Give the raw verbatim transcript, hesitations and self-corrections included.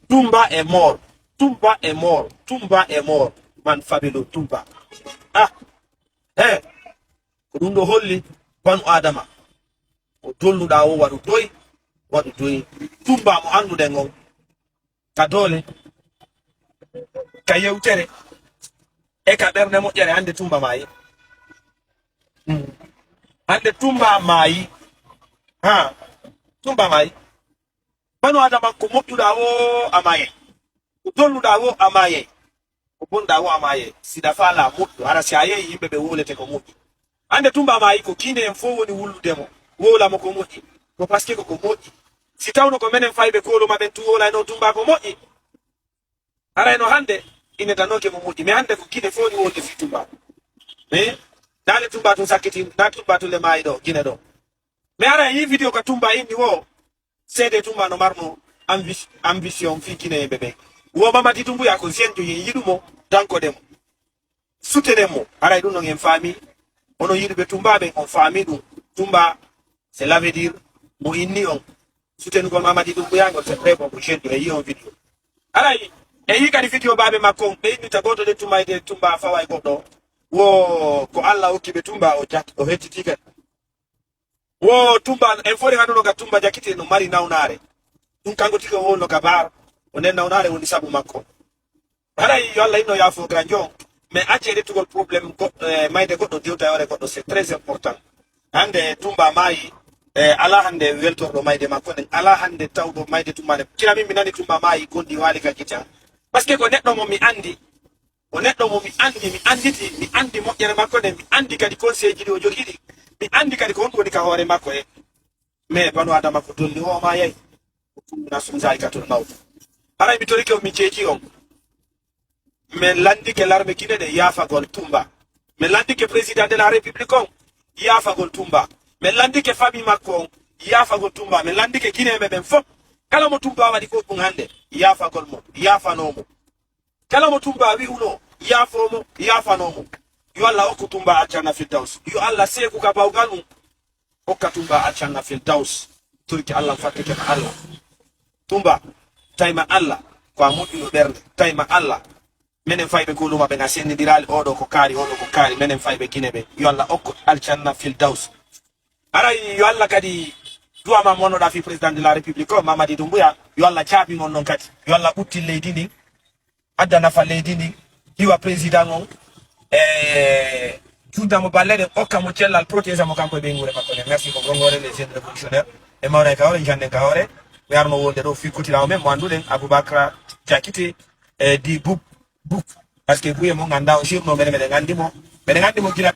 Tumba est mort. Tumba est mort. Tumba est mort. Man Fabelo Tumba. Ah, he. Ko ɗum ɗo holli banu Adama. Ko dolluɗaa o waɗu doy, waɗu doy. Tumba mo annduɗen on. Ka doole, ka yewtere, e ka ɓernde moƴƴere, hannde Tumba maayi. Hmm. Hannde Tumba maayi. Ha, Tumba maayi. Banu Adama ko moƴƴuɗaa o a maayay. Ko dolluɗaa o a maayay. Ko bonɗaa o a maayay. Siɗa faalaa moƴƴo, hara si a yehi yimɓe ɓe wowlete ko moƴƴi. Hannde Tumba maayi ko Guinée en fof woni wullude mo, wowla mo ko moƴƴi. Ko parce que ko ko moƴƴi. Si tawno ko menen fayɓe kooloma ɓen tun wowlayno Tumba ko moƴƴi. Haray no hannde ine danoke mo moƴƴi. Mais hannde ko Guinée fof woni wowlde fii Tumba. Mais daale Tumba tun sakkiti, na Tumba tun le maayi ɗo, Guinée ɗo. Mais hara yi vidéo ka Tumba inni wo, seede Tumba no marno ambi-, ambition fii Guinée yimɓe ɓen. Wo Mamadi Doumbouya ko jeune jo yen yiɗu mo, dankoɗen mo. Soutenez mo. Haray ɗum non en faami. Onon yiɗuɓe Tumba ɓen, on faami ɗum. Tumba, c'est l'avenir. Mo inni on. Soutenugol Mamadi Doumbouya ngol, c'est très bon. Ko jeune jo e yi on vidéo. Haray, e yi kadi vidéo baaɓe makko on. Ɓe innita gooto de Tumba e de Tumba fawa e goɗɗo. Wo ko Allah hokki ɓe Tumba, o jat-, o hettiti kadi. Wo Tumba, en fori hannuno ka Tumba Jakite no mari nawnaare. Ɗum kanko tigi o wonno ka baar, o nden nawnaare woni sabu makko. Haray yo Allah inno yaafo ganjo, mais accee rettugol problème goɗɗo, e mayde goɗɗo, diwta e hoore goɗɗo, c'est très important. Hannde Tumba maayi, e alaa hannde weltorɗo mayde makko nden, alaa hannde tawɗo mayde Tumba nde. Kila min mi nani Tumba maayi, gonɗi waali ka gite am. Parce que ko neɗɗo mo mi anndi, o neɗɗo mo mi anndi, mi annditi, mi anndi moƴƴere makko nden, mi anndi kadi conseil ji ɗi o jogii ɗi, mi anndi kadi ko honɗum woni ka hoore makko e. Mais banu Adama ko dolli o maayay. Kullu nafsin zaa'iqatul mawt. Haray mi torike on, mi ceeji on. Min lanndike l'armée Guinée ɗe yaafagol Tumba. Min lanndike président de la République on yaafagol Tumba. Min lanndike famille makko on yaafagol Tumba. Min lanndike Guinéen ɓe ɓen fof. Kala mo Tumba waɗi ko ɗum hannde, yaafagol mo, yaafanoo mo. Kala mo Tumba wi'uno, yaafoo mo, yaafanoo mo. Yo Allah okku Tumba aljanna Firdaws. Yo Allah seeku ka bawgal mum. Okka Tumba aljanna Firdaws. Turki Allah fattike ma Allah. Tumba, tayma Allah, ko a moƴƴuɗo ɓernde, tayma Allah. Menen fayɓe Koluma ɓen a sennindiraali, oɗo ko kaari, oɗo ko kaari, menen fayɓe Gine ɓen. Yo Allah okku aljanna Firdaws. Haray yo Allah kadi du'a ma mo wonnoɗa fii président de la République o, Mamadi Doumbouya, yo Allah jaabin on non kadi. Yo Allah ɓuttin leydi ndin, adda nafa leydi ndin, hiwa président on. E junta mo balle ɗen, okka mo cellal, protégea mo kanko e ɓeynguure makko nden. Merci ko Gongore, les jeunes révolutionnaires. E mawray ka hoore, janden ka hoore. Mi arno wonde ɗo fii kotirawo men mo annduɗen, Aboubacra Diakité, e di Boub, Boub. Parce que buye mo ngannda o sirno, mene meɗen anndi mo. Meɗen anndi mo gila